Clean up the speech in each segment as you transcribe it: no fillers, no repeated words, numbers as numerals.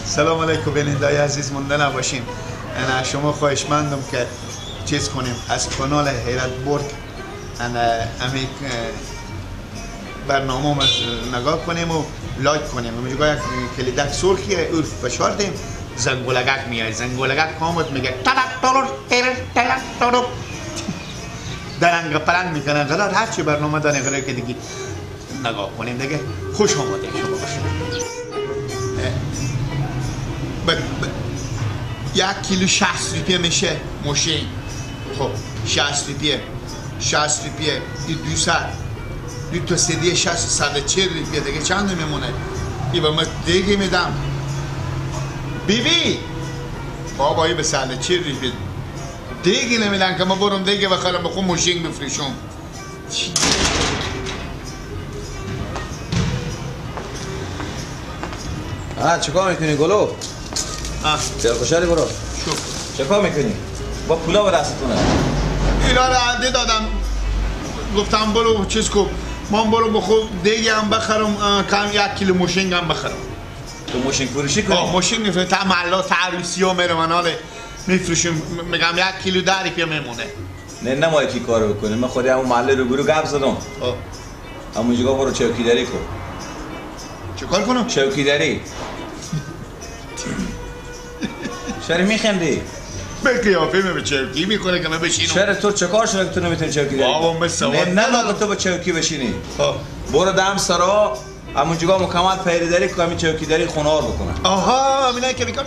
سلام علیکم بینندای عزیز، مونده نباشین. انا شما خواهشمندم که چیز کنیم از کانال حیرت برگ انا امی برنامه نگاه کنیم و لایک کنیم. اونجا یک کلیدک سرخیه، او فشار دیم زنگولگک میاد، زنگولگک کامد میگه تلک تلک تلک تلک تلک درنگ پلنگ میکنن. قرار هرچی برنامه داریم قرار که دیگه نگاه کنیم دیگه. خوش آمدید شما باشید. 1 کیلو 60 روپیه میشه ماشین. خب 60 روپیه، 60 روپیه، 200، دو تا سدیه 60، 140 روپیه دیگه چند میمونه؟ ای به من دیگه میدم بیبی بابا، ای به 140 روپیه دیگه نمیدن که ما برم دیگه بخرم بخون ماشین بفروشم. چیکار میکنی گلو؟ چرا خوشحالی برو؟ چیکار میکنی؟ با پولا به دستتونه. اینا رو عده دادم، گفتم برو چیز کو، من برو بخو دیگه هم بخرم، کم 1 کیلو ماشین هم بخرم. تو ماشین فروشی کنی؟ ماشین میفروشم، تا محلات عروسی ها میرم حالا میفروشم، میگم 1 کیلو 10 روپیه میمونه. نه نه ما یکی کارو بکنیم، من خودی همون محله رو گروه گپ زدم. همونجا برو چوکیداری کن. چیکار کنم؟ چوکیداری. چرا میخندی؟ به قیافه به چوکی میکنه که من بشینم. چرا تو چکار شده که تو نمیتونی چوکی داری؟ بابا من سواد نه نه تو با چوکی بشینی. برو دم سرا همونجا مکمل پیریداری که همین چوکیداری خونه ها بکنه. آها اینا که میگم.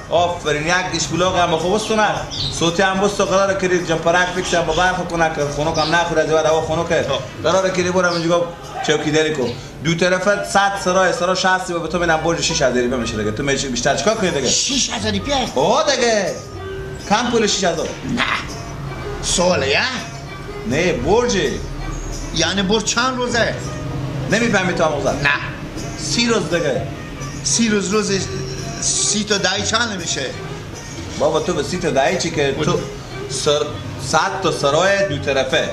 آفرین، یک دیش بلاغ هم خوب استونه. صوتی هم بس تو قراره که جمپرک فیکس هم با برف کنه که خونه کم نخوره، از بعد هوا خونه که قراره که برو همونجا چوکیداری کن. دو طرفه 100 سرای سرا 60 به تو میدم، برج 6000 روپیه میشه دیگه. تو میشه بیشتر چیکار کنی دیگه؟ 6000 روپیه؟ آه دیگه کم پول 6000. نه ساله یا؟ نه برج. یعنی برج چند روزه؟ نمیفهمی تو هم؟ نه 30 روز دیگه. 30 روز، روز 30 تا 10 چند میشه؟ بابا تو به 30 تا 10 چی که تو 100 تا سرای دو طرفه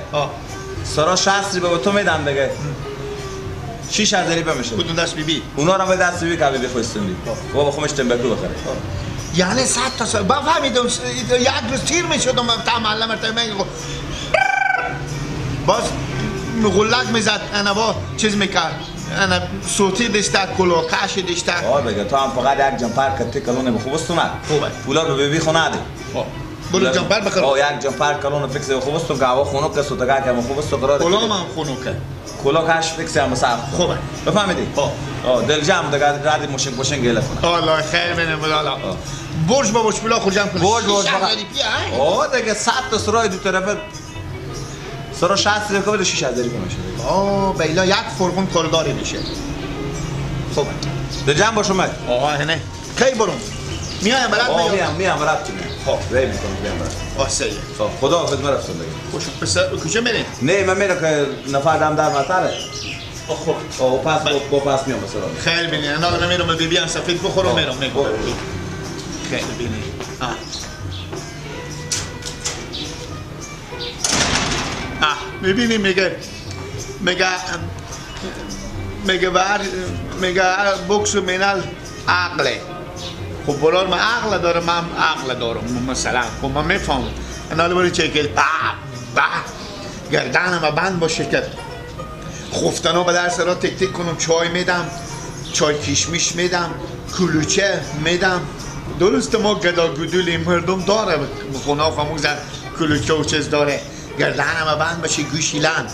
سرا 60 به تو میدم دیگه، 6000 روپیه میشه. کدوم دست بیبی؟ اونا رو به دست بیبی که بیبی خوشتون بابا خودش تنباکو بخره. یعنی 100 تا سرا با فهمیدم یک روز تیر میشدم تا معلم مرتبه باز غلق میزد، انا با چیز میکرد، انا صوتی داشته، کلاکش داشته. آه بگه تو هم فقط یک جمپر کتی کلونه بخوب استونه. خوبه. پولا رو به بیبی خونه ده. برو جمپر بخر. یک جمپر کلونه فکس خوب استون که هوا خنک است و تگه که خوب است قرار. کلام هم خنکه. کلاکش فکس هم سخت. خوبه. بفهمیدی؟ دل جمع دیگه رد ماشین پوشن گله کنه. الله خیر بینه مولا. برج با برج پولا خود جمع کنه. برج برج. دیگه 100 تا سرای دو طرفه سرا 60 روپیه بده 6000 روپیه میشه. بیلا یک فرقون کارداری میشه. خوبه. دل جمع باشم من. نه کی برم؟ میایم برات میام. میام برات میام. خب ری میکنم میام برات. سیه. خب خدا حافظ، من رفتم دیگه. خوش پسر کجا میری؟ نه من میرم که نفر دم در مطره. خب پس با پس میام مثلا. خیر بینی. انا میرم به بیبی هم سفید بخورم میرم میگم. خیر بینی. میبینی میگه میگه میگه بر میگه بکس مینال عقله. خب برار من عقل دارم، من عقل دارم مثلا. خب من میفهمم انا بری چه که با با گردنم بند باشه که خفتنا به در سرا تک تک کنم، چای میدم، چای کشمیش میدم، کلوچه میدم. درست ما گدا گدولی مردم داره خونه خاموش کلوچه و چیز داره. گردنم بند باشه گوشی لند،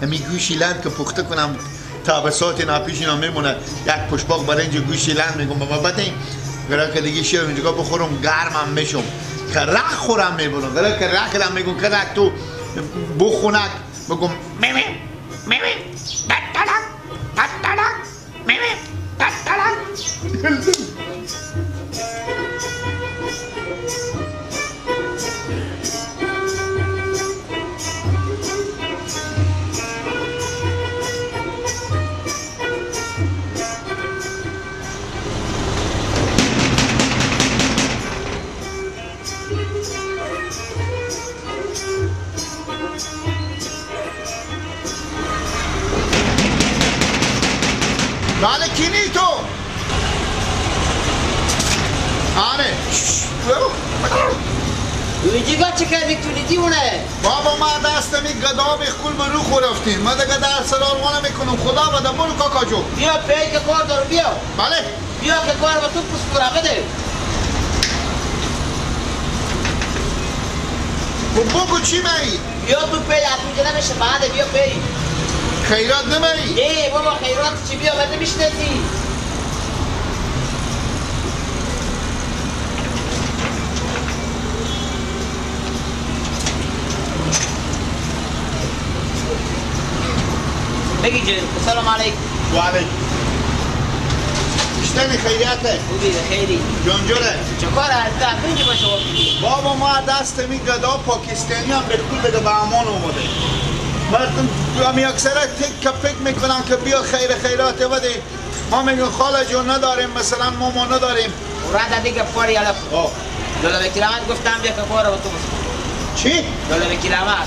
همین گوشی لند که پخته کنم تا به ساعت ناپیش اینا میمونه. یک پشباق برای اینجا گوشی لند میگم بابا بدین گرا که دیگه شیر اینجا بخورم گرمم میشم که رخ خورم میبرم. گرا که رخ رم میگم که رخ تو بخونک میگم میمی میمی تتلک تتلک میمی تتلک. بله کینی تو؟ اینجا چه کردی تو دیوونه؟ بابا ما دست می گدا به خول به رو خورفتیم. ما دیگه در سرار میکنم. خدا بده برو کاکا جو. بیا پی که کار دارم بیا. بله. بیا که کار به تو پس پورا بده. خب بگو چی می؟ بیا تو پی از اونجا نمیشه بعد بیا پی. خیرات نمی؟ ای بابا خیرات چی بیا من نمیشناسی. بگی جون السلام علیکم. و علیکم. اشتنی خیریته. خوبی خیلی. جون جوره. چه کار هست؟ اینجا باشه. بابا ما دست می گدا پاکستانی هم به کل دیگه به امان اومده. مردم همی اکثرا تک فکر میکنن که بیا خیر خیرات بده. ما میگیم خاله جون نداریم مثلا ما نداریم. ورا دیگه پاری الف. دولت وکیلامت گفتم بیا که کار رو تو بس. چی؟ دولت وکیلامت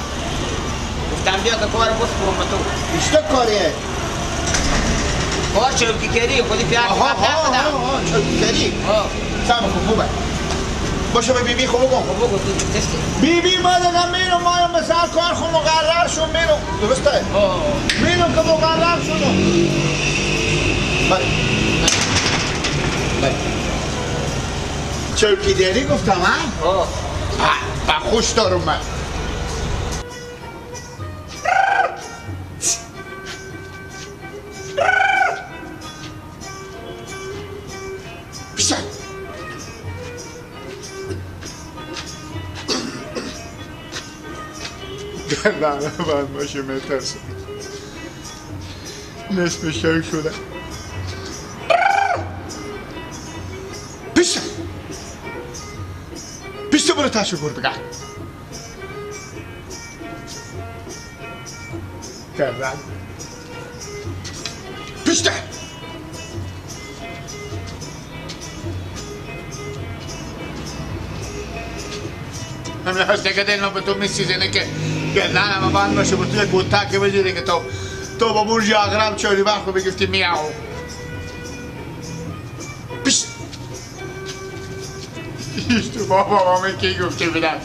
گفتم بیا که کار بس کنم با تو. بیشتر کاریه. کار چوکی کردی خودی پیار آها آها چوکی کردی. سام خوبه. باشه به بیبی خوب بگم. خوب بگو تو تستی. بیبی ما دیگه میرم ما مثلا کار خو مقرر شو میرم. درسته؟ میرم که مقرر شدم. بله. بله. چوکی داری گفتم ها؟ با خوش دارم من. گردن من باشه میترسم. نصف شب شده. پیشت پیشت برو تشکر بگم. گردن پیشت همین هست که دل به تو میسیزنه که گردن همه بند باشه با تو یک گوته که بجیره که تو با برج اغرب چاری وقت رو بگفتی میاو پیشت پیشت تو بابا من کی گفته بودم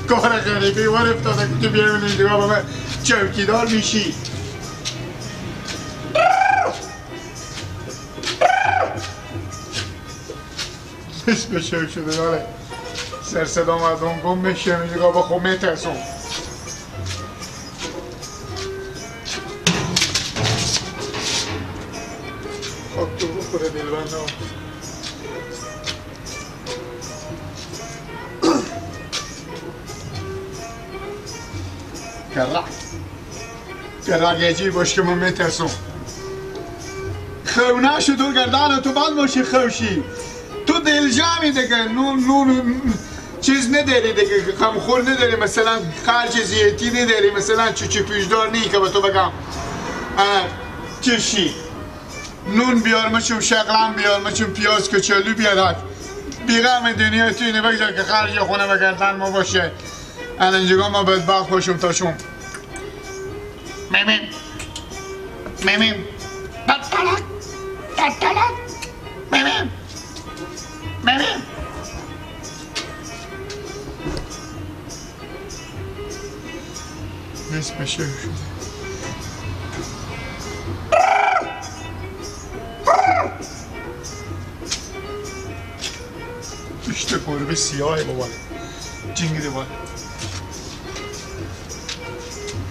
کار غریبی وار افتاده که تو بیای اینجا بابا من چوکیدار میشی. نصف شب شده داره سر صدا مردم گم میشه میگه بابا خب میترسم. خاک تو بخوره دلبندم. کرا کرا گیجی باش که من میترسم. خونه شو تو گردن تو بند باشی خوشی تو دل جمعی دیگه نون چیز نداری دیگه غمخور نداری مثلا خرج زیادی نداری مثلا چوچی پیشدار نی که به تو بگم چشی نون بیار مچم شغلم بیار مچم پیاز کچالو بیار بیغم دنیا تو اینه بگذار که خرج خونه بگردن ما باشه. الان اینجا ما بدبخت باشم تا شم میمیم میمیم تتلک تتلک میمیم میمیم. نصف شب شده. بیشتر گربه سیاه بابا جنگیده بابا.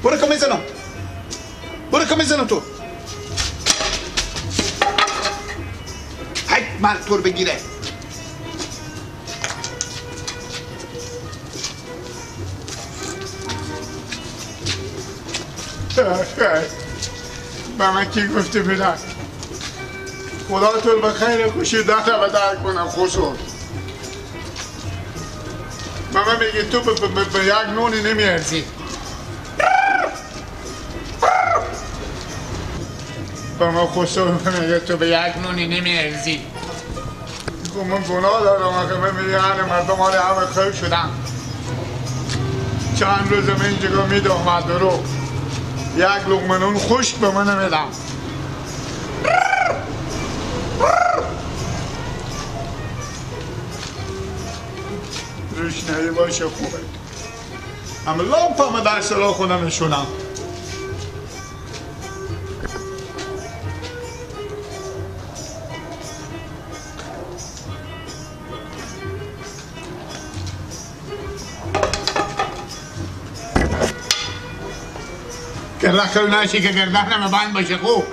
برو که میزنم برو که میزنم تو. هی مرد تو رو بگیره. به من کی گفته بودن خدا تو به خیر خوشی ده و در کنم خسرو. به من میگه تو به یک نونی نمیارزی. به من خسرو میگه تو به یک نونی نمیارزی. خب من گناه دارم آخه. من میگه مردم حال همه خوب شدن. چند روز من اینجا میدوم درو یک لقمه نون خشک به من نمیدم. روشنایی باشه خوبه. اما لامپم در سلا خودم نشونم. که نشی که گردنم بند باشه خوب.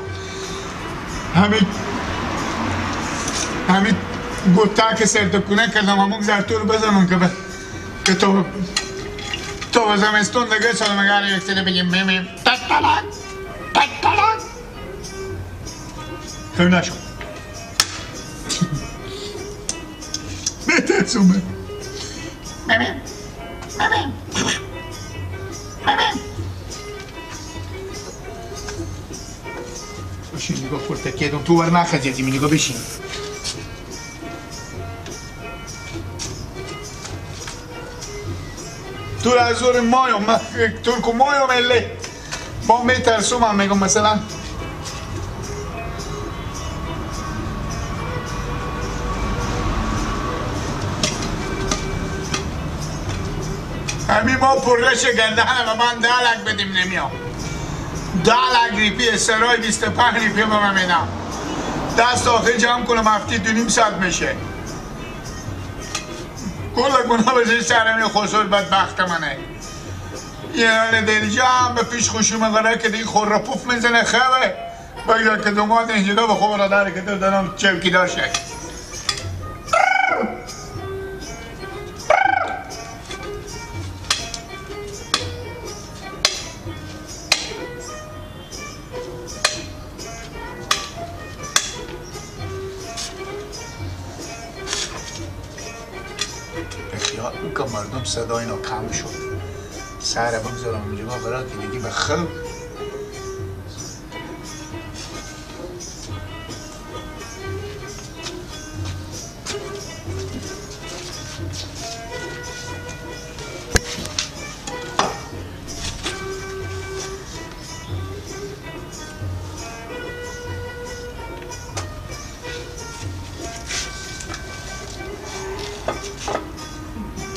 همین گوتا که سرد کنه کردم همون زرتو رو بزنم که تو به زمستون دیگه سال مگر یک سری بگیم میم تک تلک تک تلک خیلی نشد بترسومه میم میم میم. بشین نگاه خورده که تو بر نخجدی می نگاه بشین. تو از زور مایم ترکو مایم اله با میترسوم هم میگم مثلا همین ما پرش گردن و من 10 لک بدیم نمیام. 10 لک ریپی سرای 25 ریپی به من میدم. دست آخر جمع کنم هفته 2.5 ساعت میشه. کل گناه بزنی سرمی خسر بدبخت منه. یه حال دلجا هم به پیش خوشی مقراره که دیگه خور را پوف میزنه خوبه. بگذار که دومات اینجا به خوب را داره که تو دارم چوکی داشته. که مردم صدا اینا کم شد سر بگذارم اینجا قرار که دیگه به خلق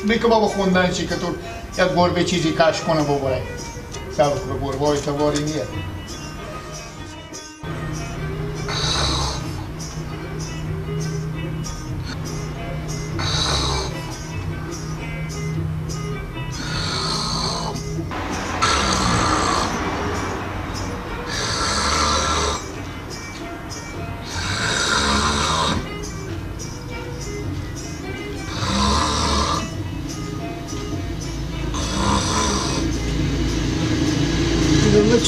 میگه بابا خوندن چی که تو یک گربه چیزی کش کنه ببره سبک به گربه های تواری نیه.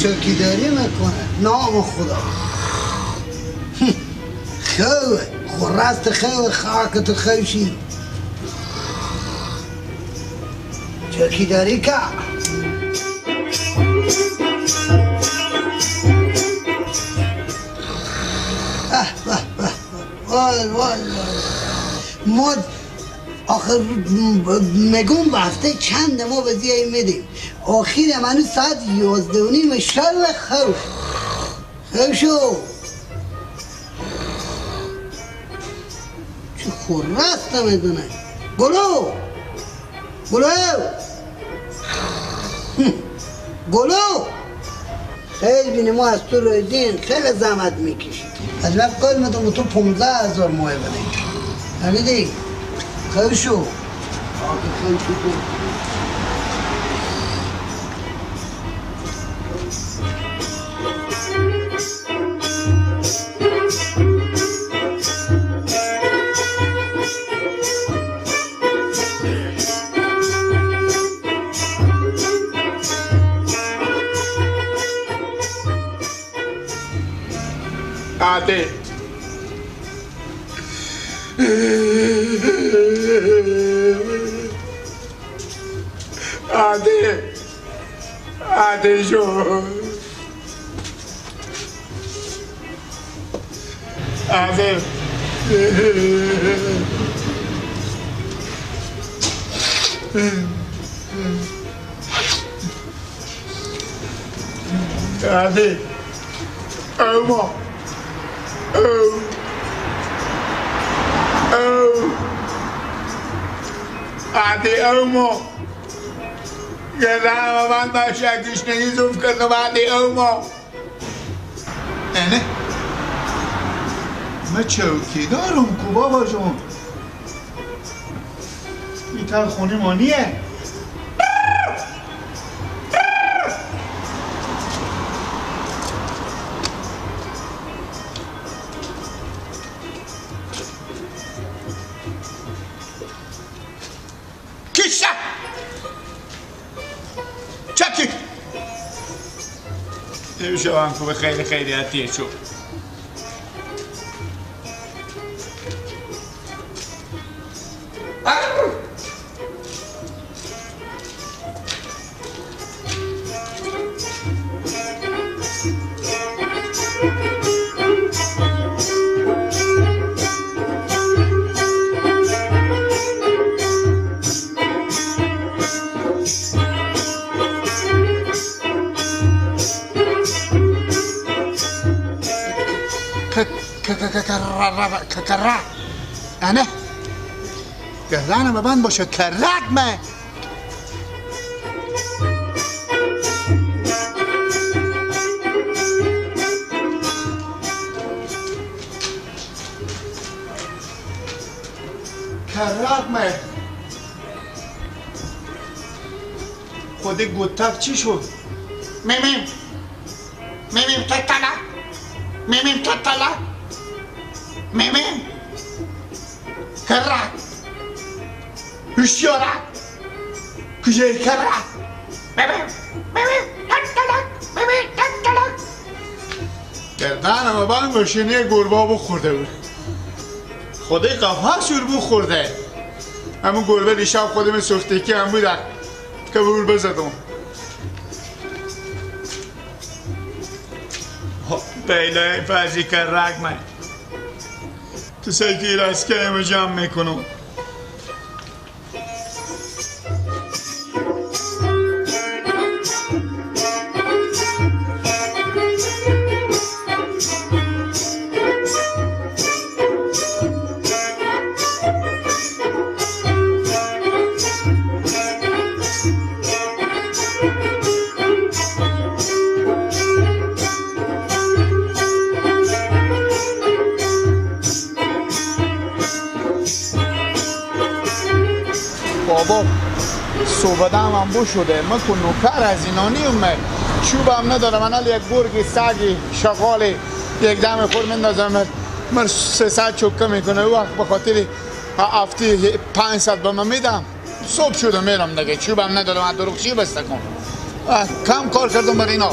چوکیداری میکنه نام خدا خوه خورست خوه خاکت خوشی چوکیداری که وای وای ما آخر میگم به هفته چند ما به زیایی میدیم آخیر منو ساعت 11:30 شب خوش خوشو چه خورست میزنه گلو گلو گلو خیلی بینی ما از تو رایدین خیلی زحمت میکشید از من قول میدم تو 15,000 ماه بده فهمیدی؟ خوشو آخه خوشو عادل عادل عادل جون عادل عادل اوما او او عادی اومو گردنم من باشه گشنگی زوف کردم عادی اومو اینه من چوکی دارم کو بابا جون این تر خونه مانیه کشته چکی نمیشه من خوبه خیلی خیریتیه چون کرا انا گردنم به بند باشه کرک من کرک من خود گوتک چی شد؟ میمیم میمیم تتلا میمیم تتلا میمیم کرک هوشیارک کجای کرک میمیم میمیم تتلک میمیم تتلک گردنم بند باشه یه گربه بخورده بود خدای قفا شور بخورده همون گربه دیشب خودم سوختگی هم بودن که گربه زدم بیلای فرزی کرک من تو سیکی رسکه جمع میکنم بابا صبح هم بو شده من که نوکر از اینا نیم چوبم ندارم من یک گرگی سگی شغالی یک دم خور مندازم من 300 چوکه میکنه او وقت به خاطر هفته 500 به من میدم صبح شده میرم دیگه چوبم ندارم از دروغ چی بسته کن کم کار کردم بر اینا.